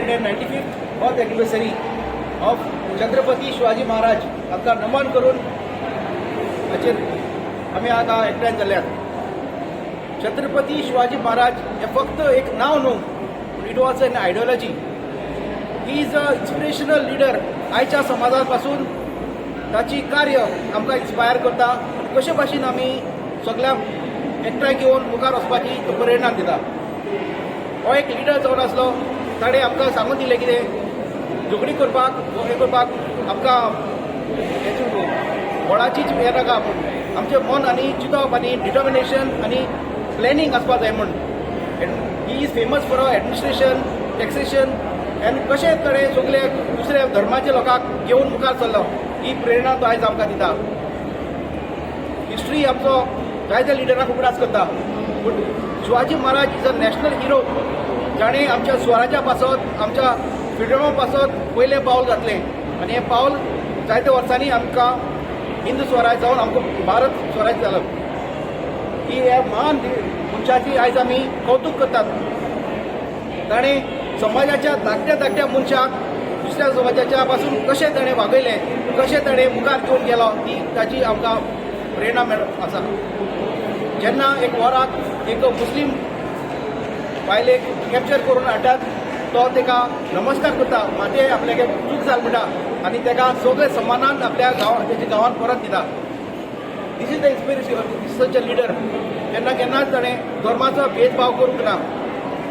395th birth anniversary of Chhatrapati Shivaji Maharaj हांकां नमन करून हाचेर आमी आतां एकठांय जाल्यात. छत्रपती शिवाजी महाराज हे फक्त एक नांव न्हू, पूण it was an ideology. He is a inspirational leader. आयच्या समाजा पासून ताची कार्य आमकां इन्स्पायर करता आनी कशे भाशेन आमी सगळ्यांक एकठांय घेवन मुखार वचपाची तो प्रेरणा दिता. हो एक लिडर जावन आसलो. ताणें आमकां सांगून दिलें कितें झगडी करपाक, हें करपाक आमकां बळाचीच हें नाका म्हूण, आमचें मन आनी चिंतप आनी डिटर्मिनेशन आनी प्लॅनिंग आसपा जाय म्हूण. And he is famous for administration, taxation आनी कशें ताणें सगळे दुसऱ्या धर्माच्या लोकांक घेवन मुखार सरलो, ही प्रेरणा तो आयज आमकां दिता. हिस्ट्री आमचो जायत्या लिडरांक उगडास करता, पूण Shivaji Maharaj is a national hero, जाणें आमच्या स्वराज्या पासत, आमच्या फ्रिडमा पासत पयलें पावल घातलें आनी हें पावल जायत्या वर्सांनी आमकां हिंद स्वराज जावन आमकां भारत स्वराज जालो. ही ह्या महान मनशाची आयज आमी कौतूक करतात. ताणें समाजाच्या धाकट्या धाकट्या मनशाक दुसऱ्या समाजाच्या पासून कशें ताणें वागयलें, कशें ताणें मुखार घेवन गेलो, ती ताची आमकां प्रेरणा मेळ आसा. जेन्ना एक वराक एक मुस्लीम बायलेक कॅप्चर करून हाडटात, तो ताका नमस्कार करता, माते आपल्याक चूक जाल म्हणटा आनी ताका सगळे सम्मानान आपल्या गांवा तेच्या गांवांत परत दिता. This is the inspiration, this such a leader. केन्ना केन्नाच ताणें धर्माचो भेदभाव करूंक ना.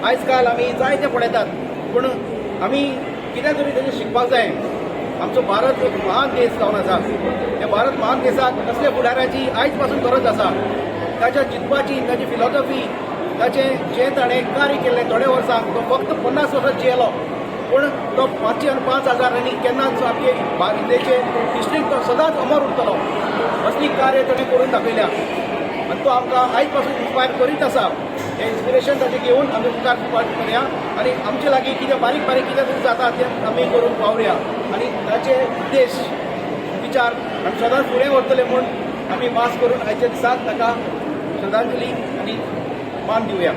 आयज काल आमी जायते पळयतात, पूण आमी कितें तरी तेजें शिकपाक जाय. आमचो भारत एक महान देश जावन आसा. त्या भारत महान देशाक असल्या फुडाऱ्याची आयज पासून गरज आसा. ताच्या चिंतपाची, ताची फिलॉसॉफी, ताचें जें ताणें कार्य केल्लें थोड्या वर्सांक, तो फक्त 50 वर्सां जियेलो, पूण तो 500 आनी 5000 आनी केन्नाच आमचे इंडियेचे हिस्ट्रीक तो सदांच अमर उरतलो. असली कार्य ताणें करून दाखयल्या आनी तो आमकां आयज पासून इन्स्पायर करीत आसा. हें इन्स्पिरेशन ताचें घेवन आमी मुखार करुया आनी आमचे लागीं कितें बारीक बारीक कितें तरी जाता तें आमी करून पावया आनी ताचे उद्देश, विचार आमी सदांच फुडें व्हरतले म्हूण आमी वास करून आयच्या दिसाक ताका श्रद्धांजली आनी मान दिवया.